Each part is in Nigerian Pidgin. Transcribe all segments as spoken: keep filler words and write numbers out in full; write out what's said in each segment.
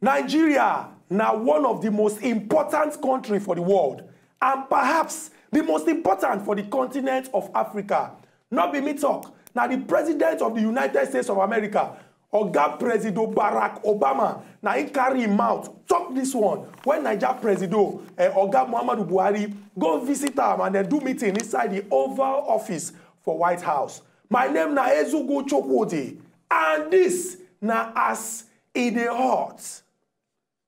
Nigeria na one of the most important country for the world, and perhaps the most important for the continent of Africa. No be me talk, na the president of the United States of America, Oga Presido Barack Obama, na him carry him mouth talk this one when Naija Presido, eh, Oga Muhammadu Buhari, go visit am and dem do meeting inside the Oval Office for White House. My name na Ezugo Chukwudi, and this na as e dey hot.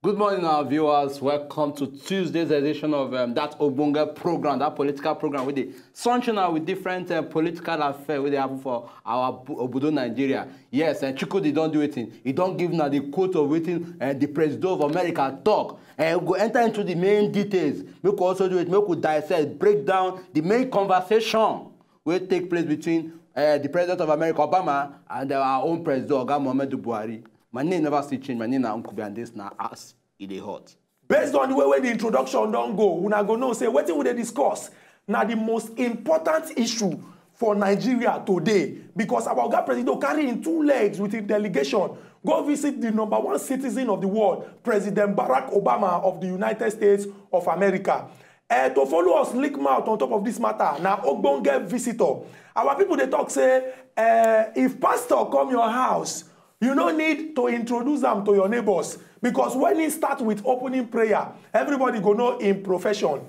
Good morning, our viewers. Welcome to Tuesday's edition of um, that Ogbonge program, that political program with the sunshine with different uh, political affairs wey dey happen for our bu- obodo Nigeria. Yes, and Chukwudi don do wetin? He don give na the quote of wetin uh, the president of America talk. And we go enter into the main details. Make we also do it. Make we dissect, break down the main conversation wey take place between uh, the president of America, Obama, and our own president, Oga Muhammadu Buhari. My name never still change. My name na Uncle B, and this na as e dey hot. Based on the way wey the introduction don go, una go know say wetin we dey discuss na the most important issue for Nigeria today, because our Oga Presido carry him two legs with him delegation go visit the number one citizen of the world, President Barack Obama of the United States of America. Uh, to follow us lick mouth on top of this matter na ogbonge visitor. Our people dey talk say uh, if pastor come your house, you no need to introduce am to your neighbors, because when he start with opening prayer, everybody go know him profession.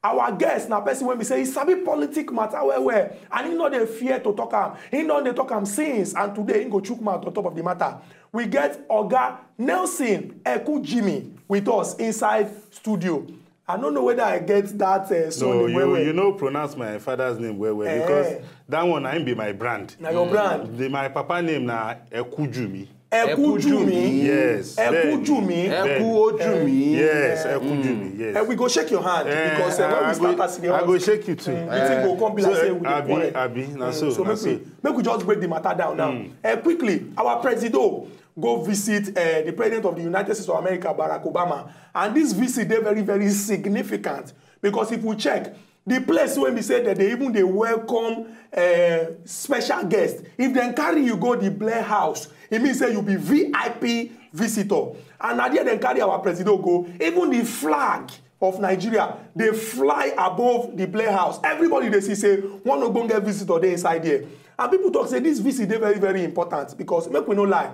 Our guest na person wey be say he sabi politic matter well well, and he no dey fear to talk am. He don dey talk am since, and today he go chook mouth on top of the matter. We get Oga Nelson Ekujimi with us inside studio. I no know whether I get that uh, surname no, well you, well. You no pronounce my father's name well well eh. Because that one na him be my brand. Na your brand. The, my papa name na Ekujumi. Ekujumi. Yes. Ekujumi. Ekuojumi. Yes. Ekujumi. Yes. And we go shake your hand eh, because uh, when we start as the I go shake you too. Mm, eh. Go come be like say we dey quarrel. Abi, abi, na so. So make we make we just break the matter down now. Mm. Uh, quickly, our presido go visit uh, the president of the United States of America, Barack Obama, and this visit dey very very significant because if we check the place wey be say that they even dey welcome uh, special guests, if dem carry you go the Blair House, e mean say you be V I P visitor, and na there dem carry our presido go. Even the flag of Nigeria dey fly above the Blair House. Everybody dey see say one ogbonge visitor dey inside there, and people talk say this visit dey very very important because make we no lie.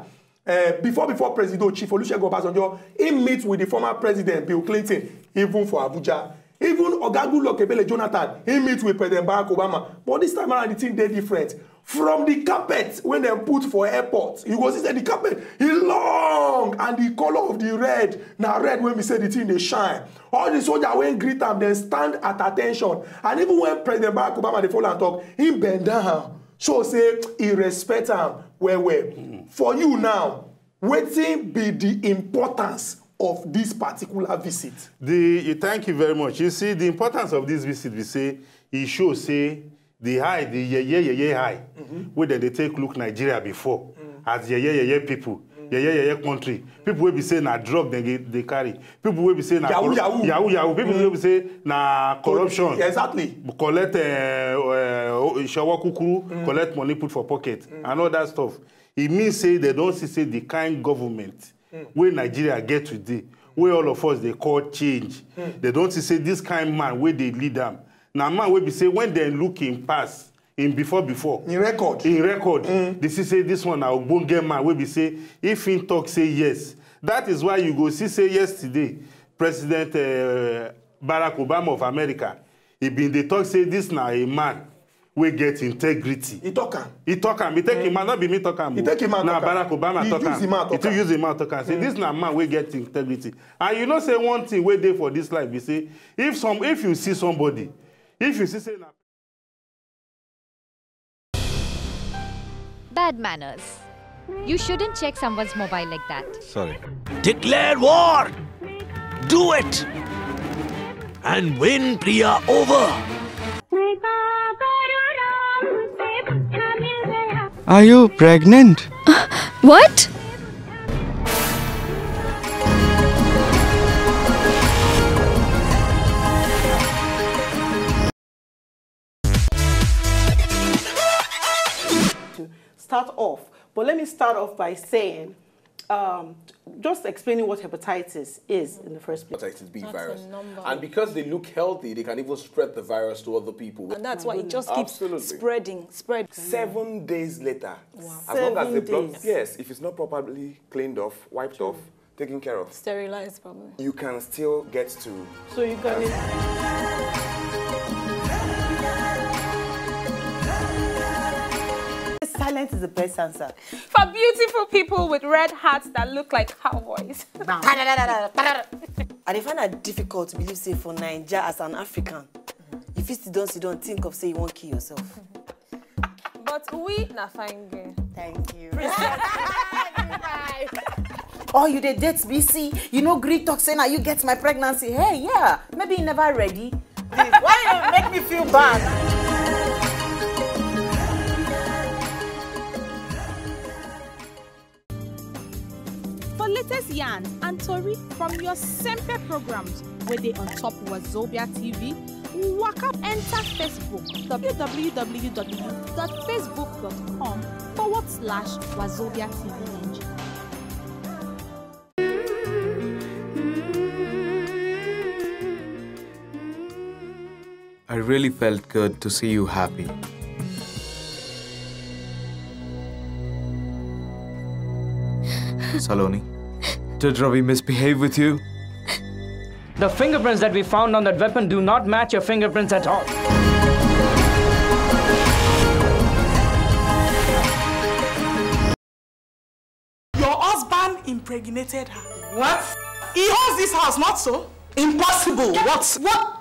Uh, before before Presido Chief Olusegun Obasanjo, he meet with the former president Bill Clinton, even for Abuja. Even Oga Goodluck Ebele Jonathan, he meet with President Barack Obama. But this time around, the thing dey different. From the carpet when dem put for airport, you go see say the carpet e long and the color of the red na red wey be say the thing dey shine. All the soldier wey greet am dem stand at attention, and even when President Barack Obama dey follow am talk, he bend down show say he respect am well well. For you now, wetin be the importance of this particular visit? The, thank you very much. You see, the importance of this visit be say e show say the high, the yeye yeye high, mm-hmm. Wey dem dey take look Nigeria before mm. As yeye yeye people, mm. Yeye yeye country, people wey be say na drug dem dey carry, people wey be say na yahoo yahoo, yahoo yahoo, people mm. Wey be say na corruption, exactly, collect uh, uh, shower kukuru, mm. Collect money put for pocket mm. And all that stuff. E mean say dem don see say the kind government mm. Wey Nigeria get today, wey all of us dey call change, mm. Dem don see say this kind man wey dey lead am na man wey be say when dem look him pass, him before before, him record, him record, mm. Dem see say this one na ogbonge man wey be say if him talk say yes. That is why you go see say yesterday, President uh, Barack Obama of America, he bin dey talk say this na a man wey get integrity. He talk am. He talk am. He take him mouth. No be me talk am. He take him mouth. Na Barack Obama talk am. He too use him mouth talk am. Say this na man wey get integrity. And you know say one thing wey dey for this life be say if some if you see somebody, if you see say na Bad manners. You shouldn't check someone's mobile like that. Sorry. Declare war! Do it! And win Priya over! Are you pregnant? What? Start off, but let me start off by saying Um, just explaining what hepatitis is in the first place. Hepatitis B virus. And because they look healthy, they can even spread the virus to other people. And that's why it just keeps spreading, spreading. Seven days later, as long as the blood, yes, if it's not properly cleaned off, wiped off, taken care of, sterilized, probably, you can still get to. So you can. Silence is the best answer. For beautiful people with red hats that look like cowboys. And I find it difficult to believe say for Naija as an African, if you sit down, sit down, think of say you won't kill yourself. But we na fine girl. Thank you. All you dey date B C, you know, gree talk say now you get my pregnancy. Hey, yeah, maybe you never ready. Why you make me feel bad? For latest yarns and tori from your Sempe programs wey dey on top Wazobia T V, waka enter Facebook, www.facebook.com forward slash Wazobia T V N G. I really felt good to see you happy. Saloni, did Ravi misbehave with you? The fingerprints that we found on that weapon do not match your fingerprints at all. Your husband impregnated her. What? He owns this house, not so? Impossible. What? What?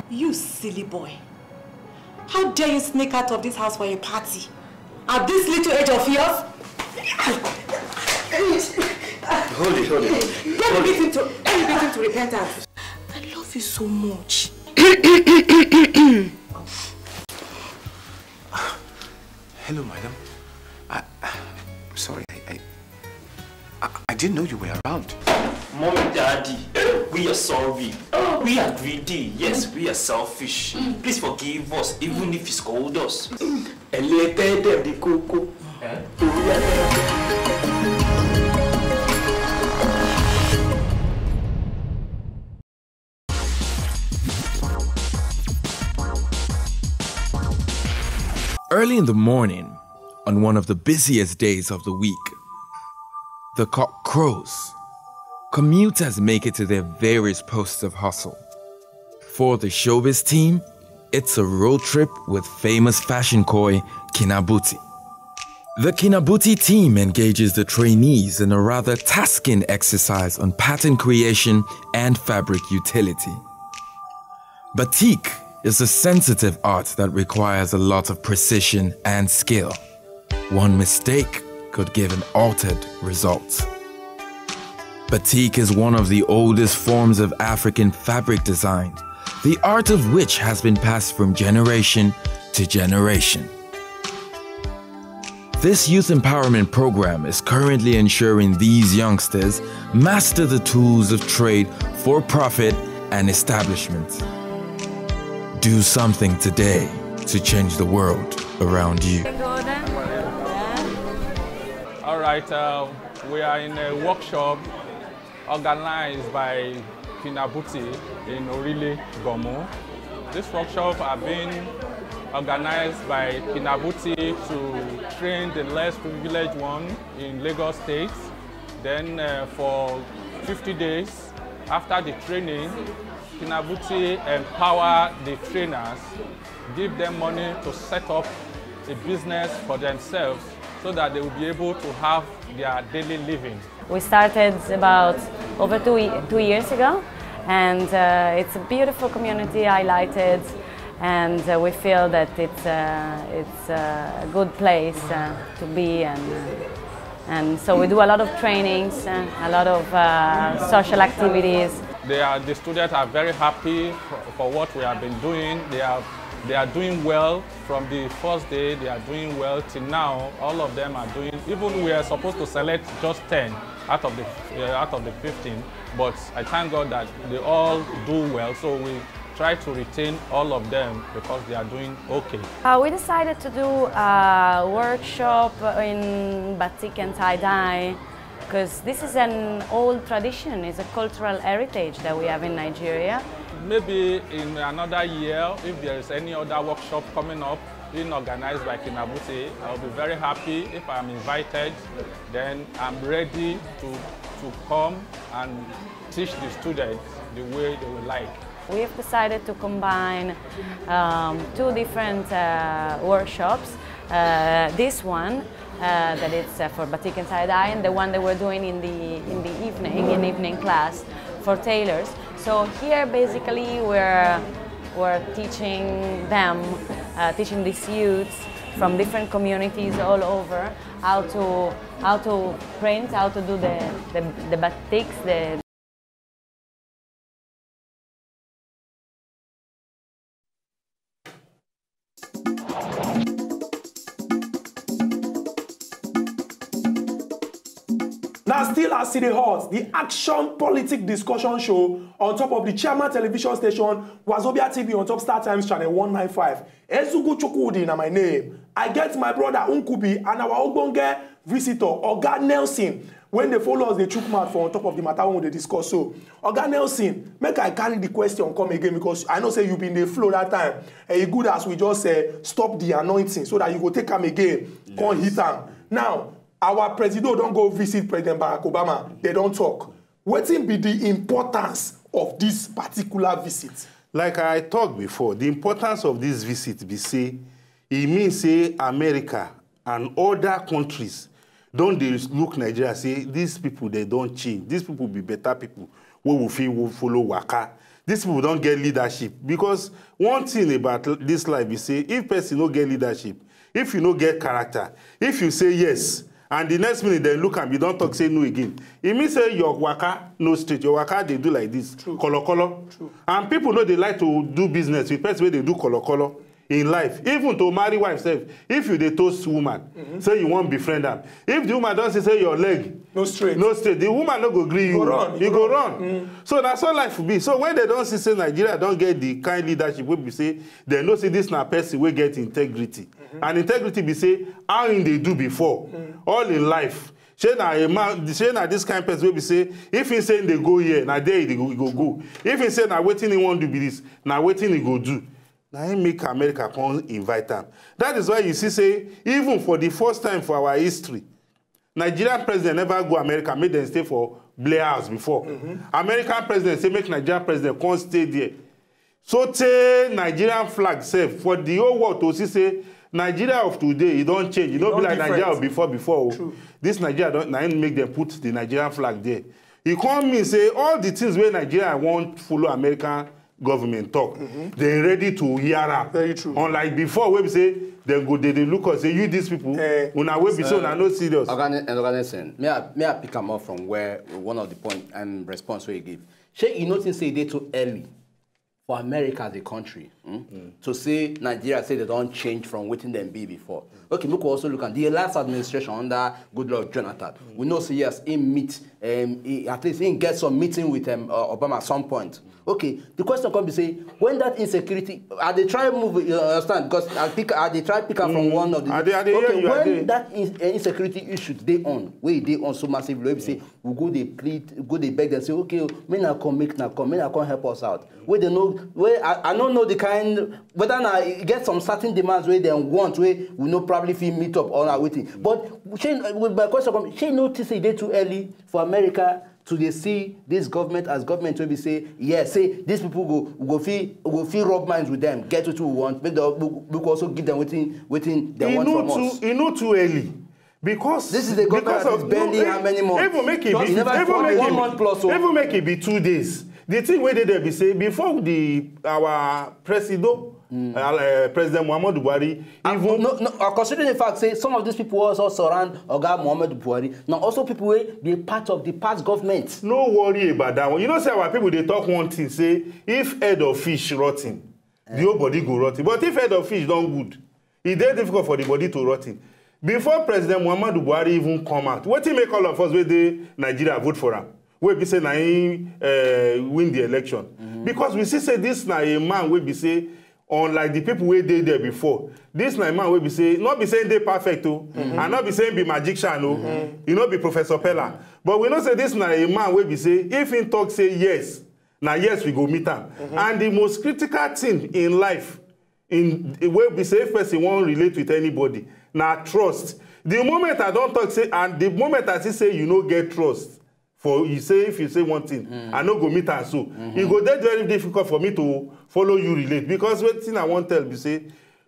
You silly boy. How dare you sneak out of this house for a party? At this little age of yours? Hold it, hold it. Let me beat him to, let me beat him to repentance. I love you so much. Hello, madam. I, I'm sorry. I, I, I, I didn't know you were around. Mommy, Daddy, we are sorry. We are greedy. Yes, we are selfish. Please forgive us, even if you scold us. Ẹlẹ́tẹ̀ẹ́dẹ̀ di kókó. Eh? Early in the morning, on one of the busiest days of the week, the cock crows. Commuters make it to their various posts of hustle. For the showbiz team, it's a road trip with famous fashion koi Kinabuti. The Kinabuti team engages the trainees in a rather tasking exercise on pattern creation and fabric utility. Batik is a sensitive art that requires a lot of precision and skill. One mistake could give an altered result. Batik is one of the oldest forms of African fabric design, the art of which has been passed from generation to generation. This youth empowerment program is currently ensuring these youngsters master the tools of trade for profit and establishment. Do something today to change the world around you. All right, uh, we are in a workshop organized by Kinabuti in Orile Gomo. This workshop have been organized by Kinabuti to train the less privileged one in Lagos State. Then, uh, for fifty days after the training, Kinabuti empower the trainers, give them money to set up a business for themselves so that they will be able to have their daily living. We started about over two, ye- two years ago, and uh, it's a beautiful community, highlighted, and uh, we feel that it's, uh, it's a good place uh, to be, and, uh, and so we do a lot of trainings, uh, a lot of uh, social activities. They are, the students are very happy for, for what we have been doing. They are, they are doing well from the first day. They are doing well till now. All of them are doing. Even we are supposed to select just ten out of the uh, out of the fifteen, but I thank God that they all do well. So we try to retain all of them because they are doing okay. Uh, we decided to do a workshop in batik and tie dye Because this is an old tradition, it's a cultural heritage that we have in Nigeria. Maybe in another year, if there is any other workshop coming up being organized by Kinabute, I'll be very happy if I'm invited. Then I'm ready to, to come and teach the students the way they would like. We have decided to combine um, two different uh, workshops. Uh, this one uh, that it's uh, for batik and tie-dye, and the one that we're doing in the in the evening, in evening class for tailors. So here, basically, we're we're teaching them, uh, teaching these youths from different communities all over how to how to print, how to do the the, the batiks, the Now, still as e dey hot, the Action Politic Discussion Show on top of the Chairman Television Station, Wazobia T V on top Star Times Channel one nine five. Ezugu Chukwudi na my name. I get my brother Nkubi and our ogbonge visitor, Oga Nelson, when they follow us, they chook mouth for on top of the matter we dey discuss. So, Oga Nelson, make I carry the question come again because I know say you been dey flow that time. And e good as we just uh, stop the anointing so that you go take am again, come hit am. Now, our presido don go visit President Barack Obama. They don talk. Wetin be the importance of this particular visit? Like I talk before, the importance of this visit be say e mean say America and other countries don dey look Nigeria say these people they don change. These people be better people wey we fit wo- follow waka. These people don get leadership because one thing about this life be say if person no get leadership, if you no get character, if you say yes and the next minute dem look am you don talk say no again, e mean say your waka no straight, your waka dey do like this, color color. And people no dey like to do business with person wey dey do color color in life, even to marry wife sef. If you dey toast woman say you wan befriend am, if the woman don see say your leg No straight. No straight, the woman no go gree you. Go run, You go run. So na so life be. So when they don see say Nigeria don get the kind leadership wey be say dem know say this na person wey get integrity, and integrity be say how im dey do before all im life. Shey na a man, shey na this kind person wey be say if he say he dey go here, na there he dey go, he go go. If he say na wetin he wan do be this, na wetin he go do. Na him make America come invite am. That is why you see say even for the first time for our history, Nigerian president never go America make dem stay for Blair House before. American president say make Nigerian president come stay there. So tey Nigerian flag sef for the whole world to see say Nigeria of today e don change. E no be don like Nigeria different. Of before before o. True. This Nigeria don na im make dem put the Nigerian flag there. E come mean say all the things wey Nigeria wan follow American government talk, dem ready to hear am. Very true. Unlike before wey be say dem go dey dey look us say you these people, Eh. una wey be say una no serious. Oga Ne- and Oga Nelson, may I, may I pick am up from where one of the point and response wey you give? Shey you notice say e dey too early for America as a country hmm, to say Nigeria say they don change from wetin dem be before. Okay, make we also look at the last administration under Goodluck Jonathan. We know say yes, he meet, um, he, at least he get some meeting with um, uh, Obama at some point. Okay, the question come be say when that insecurity, I dey try move, you understand? Because I pick, I dey try pick up from one of the. I dey- I dey hear Okay, you, I when dey- that in, uh, insecurity issue dey on, wey e dey on so massively, wey be say we go dey plead, go dey beg dem say, okay, make na come, make na come, make na come help us out. Wey dem no, wey I, I no know the kind whether na e get some certain demands wey dem want wey we no probably fit meet up or na wetin. But shey, uh, my question come, shey you no think say e dey too early for America to dey see this government as government wey be say yes, say these people go go fit go fit rub minds with them, get wetin we want, make dem make we also give them wetin wetin dem E want no from too us. E no too early because This is the government because that of is barely no, how many months? Even make e Just be never even finish make one e month plus o. Even make e be two days. The thing wey dey there be say before the our presido uh, uh, President Muhammadu Buhari Ah, even no, no, uh, considering the fact say some of these people also surround Oga Muhammadu Buhari, na also people wey be part of the past government. No worry about that one. You know say our people dey talk one thing say if head of fish rotten, the whole body go rotten. But if head of fish don good, e dey difficult for the body to rotten. Before President Muhammadu Buhari even come out, wetin make all of us wey dey Nigeria vote for am? Wey be say na him uh, win the election. Because we see say this na a man wey be say unlike the people wey dey there before. This na a man wey be say, not be saying dey perfect o, and not be saying be magician o, you no be Professor Pella. But we know say this na a man wey be say if he talk say yes, na yes we go meet am. And the most critical thing in life, in a way be say if person wan relate with anybody, na trust. The moment I don talk say, and the moment I see say you no get trust, for you say, if you say one thing, I no go meet am so. E go dey very difficult for me to follow you relate, because wetin I wan tell be say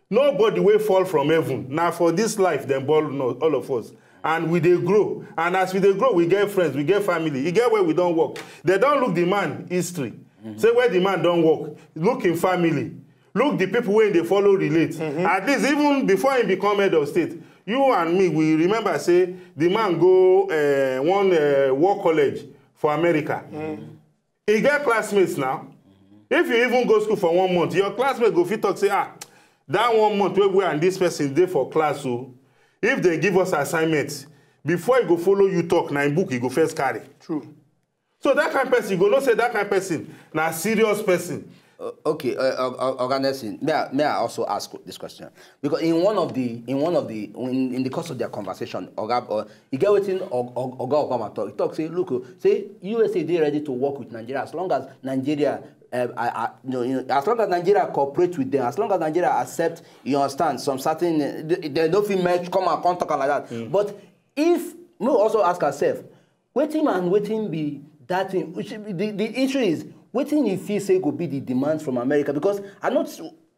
nobody wey fall from heaven, na for this life dem born all of us. And we dey grow. And as we dey grow, we get friends, we get family. E get where we don work. Dem don look the man history. Say where the man don work, look him family, look the people wey dey follow relate. At least even before he become head of state, you and me, we remember say the man go uh, one uh, war college for America. He get classmates now. If you even go school for one month, your classmate go fit talk say, ah, that one month wey we and this person dey for class, so if they give us assignments, before he go follow you talk, na him book he go first carry. True. So that kind person, you go know say that kind person na serious person. Uh, okay, uh, uh, uh, Oga Nelson, may I, may I also ask this question? Because in one of the in one of the in, in the course of their conversation, Oga, uh, you get wetin Og- Og- Oga Obama talk. He talk say, look, oh, say U S A dey ready to work with Nigeria as long as Nigeria, uh, I, I, you know, you know, as long as Nigeria cooperate with them, as long as Nigeria accept, you understand, some certain, uh, they, they no fit merge, come and come talk am like that. But if, we also ask ourselves, wetin and wetin be that thing? Which, the, the issue is, wetin you feel say go be the demands from America? Because I not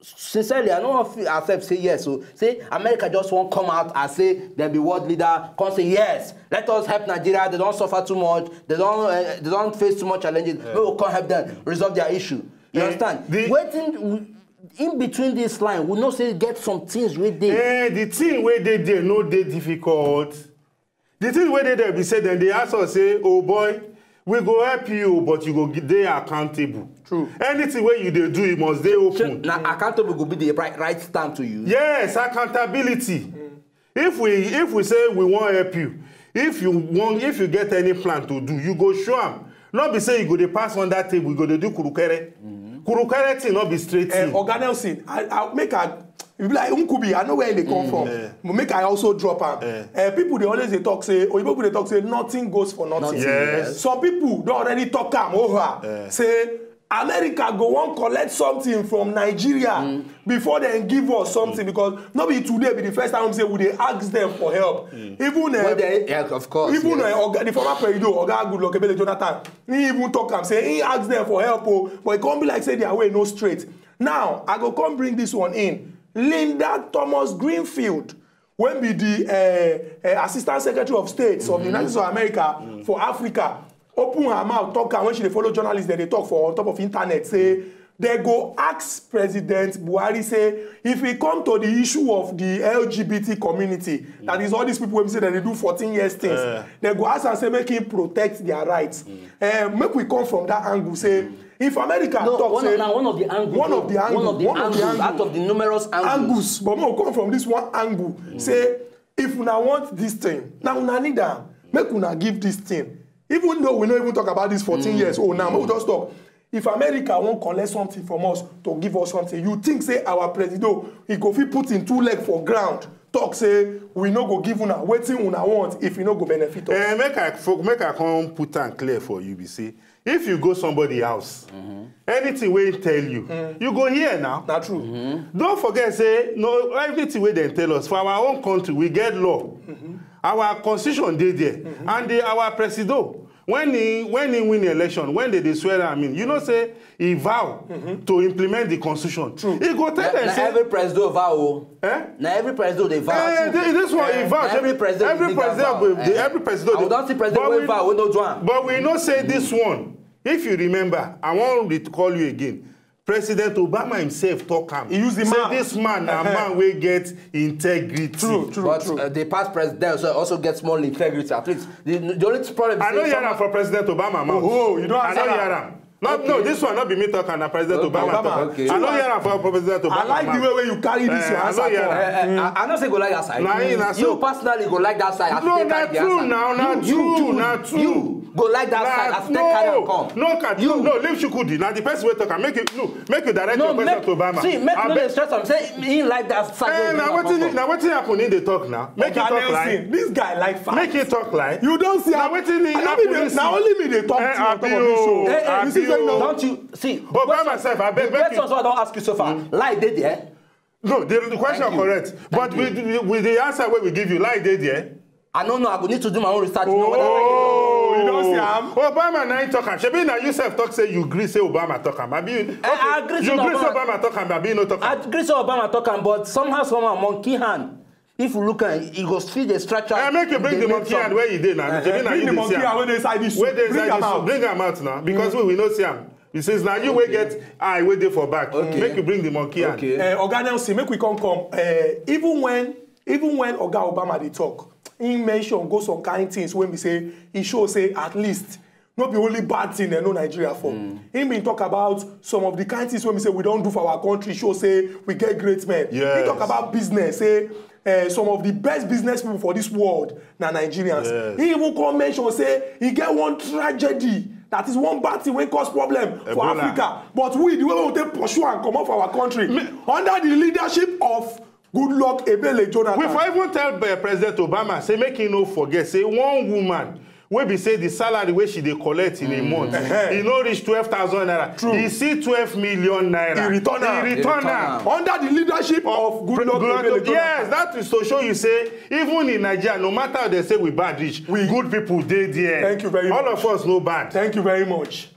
sincerely, I no wan feel accept say yes. So say America just wan come out and say dem be world leader, come say yes, let us help Nigeria. They don suffer too much. They don uh, they don face too much challenges. We go come help them resolve their issue. You Eh, understand? the- Wetin in between this line, we know say get some things wey dey. Eh, the thing wey dey there no dey difficult. The thing wey dey there be say dem dey ask us say, oh boy, we go help you, but you go gi- dey accountable. True. Anything wey you dey do, you must dey open. Na accountable go be the right, right stand to you. Yes, accountability. If we if we say we wan help you, if you wan if you get any plan to do, you go show am. No be say you go dey pass under table, you go dey do kurukere. Kurukere thing no be straight Eh, thing. Oga Nelson, I, I make a, you be like Nkubi, I know where they come from. But make I also drop am. Eh, people dey always dey talk say, or people dey talk say nothing goes for nothing. Nothing, Yes. Some people don already talk am over. Say America go wan collect something from Nigeria before dem give us something, because no be today be the first time say we dey ask them for help. Even uh, Well, they, yeah, of course. even Yes. uh, Oga, the former Presido, Oga Goodluck Ebele Jonathan, he even talk am say he ask them for help o, but e come be like say their way no straight. Now I go come bring this one in. Linda Thomas Greenfield, wey be the uh, uh, Assistant Secretary of State of the United States of America for Africa, open her mouth talk am when she dey follow journalists dem dey talk for on top of internet say they go ask President Buhari say if e come to the issue of the L G B T community, that is all these people wey be say dem dey do fourteen years things, they go ask am say make him protect their rights. Eh, make we come from that angle say if America No, talk one, say of, now one of the angles. one of the angle, One of the one of the angles. angle. Out of the numerous angles. Angles, but make we come from this one angle. Say if una want this thing, na una need am. Make una give this thing. Even though we no even talk about this fourteen years old now, make we just talk. If America wan collect something from us to give us something, you think say our presido, he go fit put him two leg for ground, talk say we no go give una wetin una want if e no go benefit us. Eh, make I fo- make I come put am clear for you. Be say if you go somebody house, anything wey he tell you, you go hear now. Na true. Don't forget say no everything wey dem tell us for our own country we get law. Our constitution dey there, and the, our presido when he when he win election, when they dey swear am in, you know say he vow to implement the constitution. True. He go tell Na, them na say every presido vow o. Eh? Na every presido dey vow. Eh, thi- this one he vow. Na every president Every dey give that president vow. go- the- Eh. every president I go- don see president but wey we- vow wey no do am. But we know say this one, if you remember, I wan recall you again. President Obama himself talk am. He use the Say mouth. this man na man wey get integrity. True, true, But true. Uh, the past president also, also get small integrity at least. The, the only problem is I no say hear some- am from President Obama mouth. Oh, you don't I no answer hear am. am. No, no, this one no be me talk am, na President Okay. Obama talk. Okay. I no hear am from President Obama I like the mouth. way wey you carry this Eh, your I answer no hear come. am. Eh, eh, I, I no say go like that side. Na him na so. You personally go like that side. As No, you take na carry the true answer. now, na You, true, you, na you, true. You, go like that side as take carry am come. No, no, leave Chukwudi. Now the person wey talk am, make you no, make you direct your question to Obama. See, make no dey stress am. Say he like that side. Eh, now wetin, now wetin happen in the talk now? Make you talk like this guy like fight. Make you talk like. You don't see. Now wetin he happen. Now only me dey talk to you on top of this show. Don't you see? Obama sef, I beg. The questions I don ask you so far, lie dey there. No, the, the question correct. But with, with the answer wey we give you, lie dey there. I no know. I go need to do my own research. You know what I like. Oh, you don see am? Obama na him talk am. Shebi na you sef talk say you gree say Obama talk am. Abi you, eh, okay, I agree say you gree say Obama talk am. Abi you no talk am. I agree say Obama talk am, but somehow, somehow, monkey hand. If you look at it, e go still dey stretch out. Eh, make you bring the monkey hand where e dey now. Shebi na you dey see am. Bring the monkey hand wey dey inside this. Wey dey inside this. Bring am out now, because we we no see am. Since na you wey get eye wey dey for back, okay, make you bring the monkey hand. Okay. Uh, Oga Nelson, make we come come. Uh, even when even when Oga Obama dey talk, he mention go some kind things wey be say he show say at least no be only bad thing dem know Nigeria for. Mm. He been talk about some of the kind things wey be say we don do for our country, show say we get great men. Yes. He talk about business, say uh, some of the best business people for this world na Nigerians. Yes. He even come mention say he get one tragedy, that is one bad thing wey cause problem for Africa. But we, the way we take pursue and comot for our country under the leadership of Goodluck Ebele Jonathan. We for even tell uh, President Obama say make he no forget say one woman wey be say the salary wey she dey collect in a month, e no reach twelve thousand naira. True. E see twelve million naira. E return am. E return am. Under the leadership of Goodluck Ebele Jonathan. Yes, that is to show you say even in Nigeria, no matter how they say we bad reach, we good people dey there. Thank you very much. All of us no bad. Thank you very much.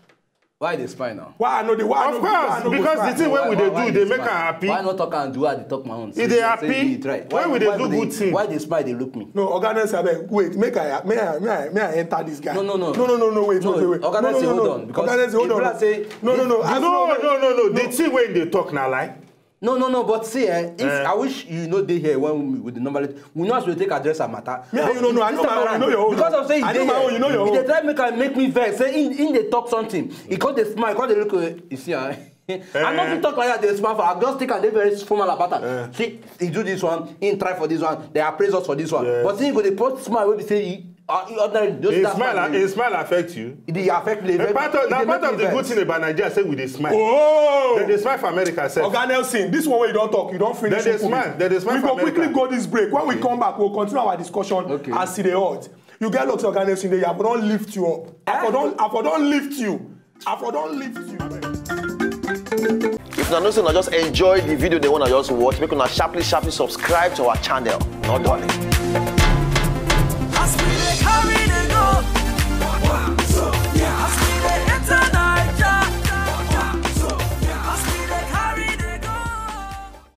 Why dey smile now? Why I know the why? Of course, because the thing wey we dey do dey make am happy. Why not talk and do I dey talk my own? E dey happy. Why we dey do good thing? Why dey smile dey look me? No, Oga Nelson, abeg wait, make I may I may I may I enter this guy. No, no, no, no, no, no, wait, wait, wait, wait. Oga Nelson, hold on, because Oga Nelson, hold on. No, no, no, no, no, no. The thing wey dey talk na lie. No, no, no, but see, eh, if uh, I wish you know they here when we with the normal, we know as we take address our matter. Me, you know, no, I know my own, you know your own. Because of say I know my own, you know your own. They try make I make me vex. Say in in they talk something. He called the smile, called the look. Uh, you see, eh? I not fit talk like that. They smile for. I just think I dey very formal about that. Uh, see, he do this one, he try for this one. They appraise us for this one. Yes. But see, he go dey put smile wey be say he Uh, ordinary, just he that smile, smile. He smile affect you. It dey affect me. Part of, na part of the good thing about Nigeria say we dey smile. Oh. Dem dey smile for America sef. Oga Nelson, this one wey you don talk, you don finish. Dem dey smile. Dem dey smile for America. We go quickly go this break. When we come back, we'll continue our discussion as e dey hot. You get luck, Oga Nelson, I for don lift you up. I for don, I for don lift you. I for don lift you. If una know say una just enjoy the video dem wey una just watch, make una sharply sharply subscribe to our channel. No dulling.